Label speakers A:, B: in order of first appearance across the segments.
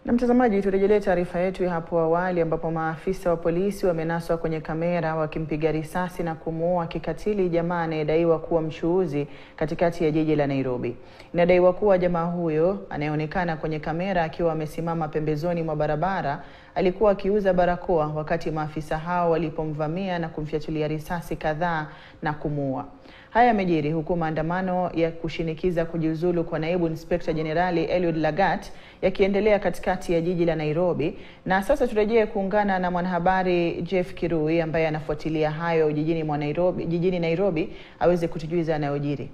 A: Na mtazamaji, turejelee taarifa yetu ya hapo awali ambapo maafisa wa polisi wamenaswa kwenye kamera wakimpiga risasi na kumuua kikatili jamaa anayedaiwa kuwa mchuuzi katikati ya jiji la Nairobi. Inadaiwa kuwa jamaa huyo anayeonekana kwenye kamera akiwa amesimama pembezoni mwa barabara alikuwa akiuza barakoa wakati maafisa hao walipomvamia na kumfyatulia risasi kadhaa na kumuua. Haya yamejiri huku maandamano ya kushinikiza kujiuzulu kwa naibu inspekta jenerali Eliud Lagat yakiendelea katikati ya jiji la Nairobi. Na sasa turejee kuungana na mwanahabari Jeff Kirui ambaye anafuatilia hayo jijini Nairobi aweze kutujuza yanayojiri.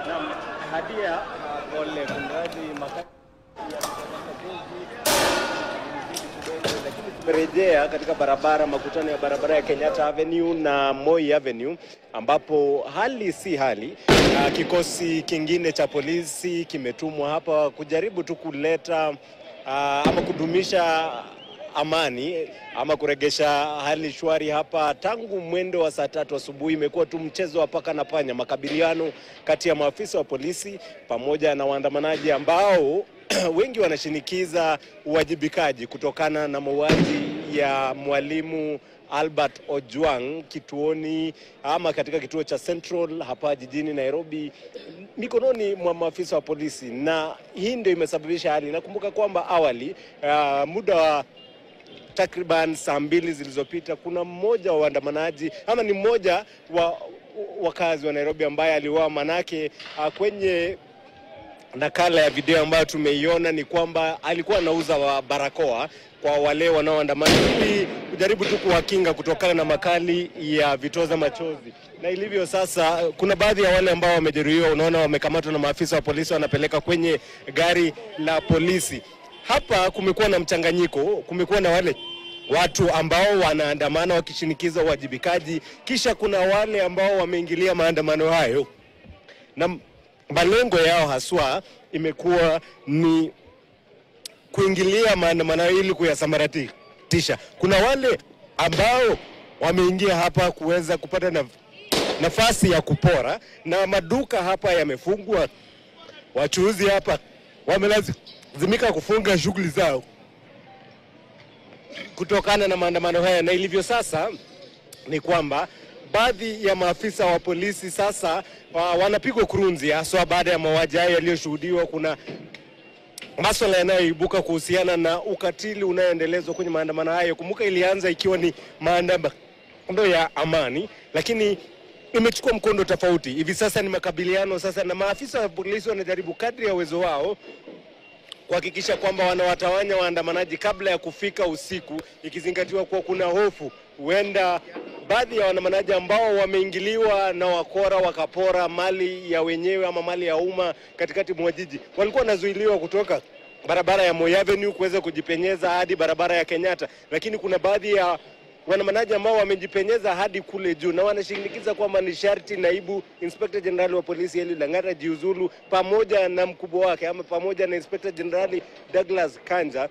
B: Naam, Hadia, pole kumradhi tumerejea katika barabara, makutano ya barabara ya Kenyatta Avenue na Moi Avenue, ambapo hali si hali. Kikosi kingine cha polisi kimetumwa hapa kujaribu tu kuleta ama kudumisha amani ama kuregesha hali shwari hapa. Tangu mwendo wa saa 3 asubuhi imekuwa tu mchezo wa paka na panya, makabiliano kati ya maafisa wa polisi pamoja na waandamanaji ambao wengi wanashinikiza uwajibikaji kutokana na mauaji ya mwalimu Albert Ojwang kituoni ama katika kituo cha Central hapa jijini Nairobi mikononi mwa maafisa wa polisi, na hii ndio imesababisha hali. Nakumbuka kwamba awali muda wa takriban saa 2 zilizopita kuna mmoja wa waandamanaji ama ni mmoja wa wakazi wa Nairobi ambaye aliuawa, manake kwenye nakala ya video ambayo tumeiona ni kwamba alikuwa anauza wa barakoa kwa wale wanaoandamana ili kujaribu tu kuwakinga kutokana na makali ya vitoza machozi. Na ilivyo sasa, kuna baadhi ya wale ambao wamejeruhiwa, unaona wamekamatwa na maafisa wa polisi, wanapeleka kwenye gari la polisi. Hapa kumekuwa na mchanganyiko, kumekuwa na wale watu ambao wanaandamana wakishinikiza uwajibikaji, kisha kuna wale ambao wameingilia maandamano hayo na malengo yao haswa imekuwa ni kuingilia maandamano ili kuyasambaratisha. Kuna wale ambao wameingia hapa kuweza kupata nafasi ya kupora, na maduka hapa yamefungwa, wachuuzi hapa wamelazimika kufunga shughuli zao kutokana na maandamano haya. Na ilivyo sasa ni kwamba baadhi ya maafisa wa polisi sasa wanapigwa kurunzi haswa baada ya mauaji hayo yaliyoshuhudiwa. Kuna masuala yanayoibuka kuhusiana na ukatili unaoendelezwa kwenye maandamano hayo. Kumbuka ilianza ikiwa ni maandamano ya amani, lakini imechukua mkondo tofauti. Hivi sasa ni makabiliano sasa, na maafisa wa polisi wanajaribu kadri ya uwezo wao kuhakikisha kwamba wanawatawanya waandamanaji kabla ya kufika usiku, ikizingatiwa kuwa kuna hofu huenda baadhi ya waandamanaji ambao wameingiliwa na wakora wakapora mali ya wenyewe ama mali ya umma katikati mwa jiji walikuwa wanazuiliwa kutoka barabara ya Moi Avenue kuweza kujipenyeza hadi barabara ya Kenyatta, lakini kuna baadhi ya waandamanaji ambao wamejipenyeza hadi kule juu na wanashinikiza kwamba ni sharti naibu inspector general wa polisi Eliud Lagat ajiuzulu pamoja na mkubwa wake ama pamoja na inspector general Douglas Kanja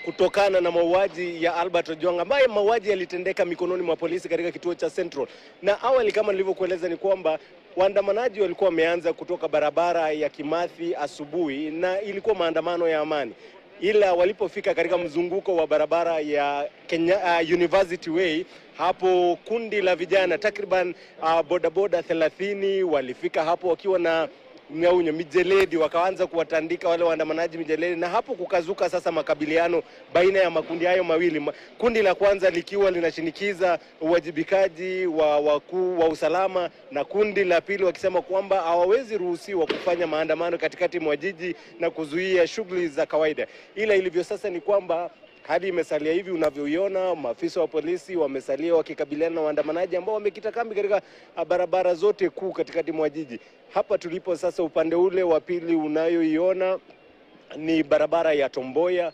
B: kutokana na mauaji ya Albert Ojwang ambaye mauaji yalitendeka mikononi mwa polisi katika kituo cha Central. Na awali kama nilivyokueleza ni kwamba waandamanaji walikuwa wameanza kutoka barabara ya Kimathi asubuhi na ilikuwa maandamano ya amani, ila walipofika katika mzunguko wa barabara ya Kenya, University Way, hapo kundi la vijana takriban bodaboda 30 walifika hapo wakiwa na mgaunyo mijeledi, wakaanza kuwatandika wale waandamanaji mijeledi, na hapo kukazuka sasa makabiliano baina ya makundi hayo mawili. Kundi la kwanza likiwa linashinikiza uwajibikaji wa wakuu wa usalama, na kundi la pili wakisema kwamba hawawezi ruhusiwa kufanya maandamano katikati mwa jiji na kuzuia shughuli za kawaida. Ila ilivyo sasa ni kwamba hali imesalia hivi unavyoiona, maafisa wa polisi wamesalia wakikabiliana na waandamanaji ambao wamekita kambi katika barabara zote kuu katikati mwa jiji. Hapa tulipo sasa, upande ule wa pili unayoiona ni barabara ya Tomboya.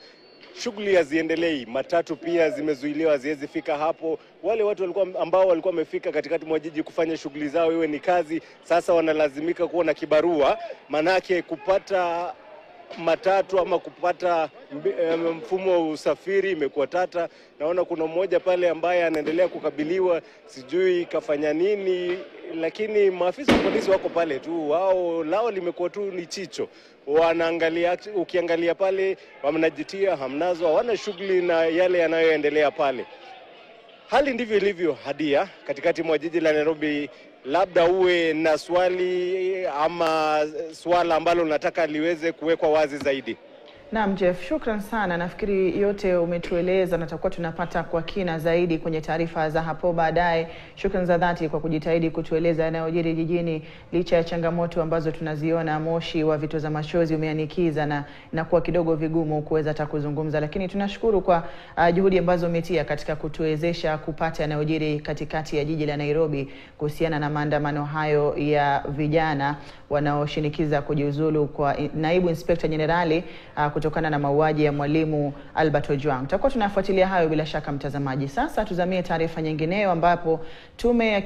B: Shughuli haziendelei, matatu pia zimezuiliwa, haziwezi fika hapo. Wale watu walikuwa ambao walikuwa wamefika katikati mwa jiji kufanya shughuli zao, iwe ni kazi, sasa wanalazimika kuwa na kibarua, manake kupata matatu ama kupata mfumo wa usafiri imekuwa tata. Naona kuna mmoja pale ambaye anaendelea kukabiliwa, sijui kafanya nini, lakini maafisa wa polisi wako pale tu, wao lao limekuwa tu ni chicho, wanaangalia. Ukiangalia pale wanajitia hamnazo, hawana shughuli na yale yanayoendelea pale. Hali ndivyo ilivyo, Hadia, katikati mwa jiji la Nairobi. Labda uwe na swali ama swala ambalo unataka liweze kuwekwa wazi zaidi.
A: Naam, Jeff, shukran sana. Nafikiri yote umetueleza na tutakuwa tunapata kwa kina zaidi kwenye taarifa za hapo baadaye. Shukran za dhati kwa kujitahidi kutueleza yanayojiri jijini licha ya changamoto ambazo tunaziona. Moshi wa vitoza machozi umeanikiza na inakuwa kidogo vigumu kuweza hata kuzungumza, lakini tunashukuru kwa juhudi ambazo umetia katika kutuwezesha kupata yanayojiri katikati ya jiji la Nairobi kuhusiana na maandamano hayo ya vijana wanaoshinikiza kujiuzulu kwa naibu inspekta jenerali kutokana na mauaji ya mwalimu Albert Ojwang. Tutakuwa tunafuatilia hayo bila shaka, mtazamaji. Sasa tuzamie taarifa nyingineyo ambapo tume ya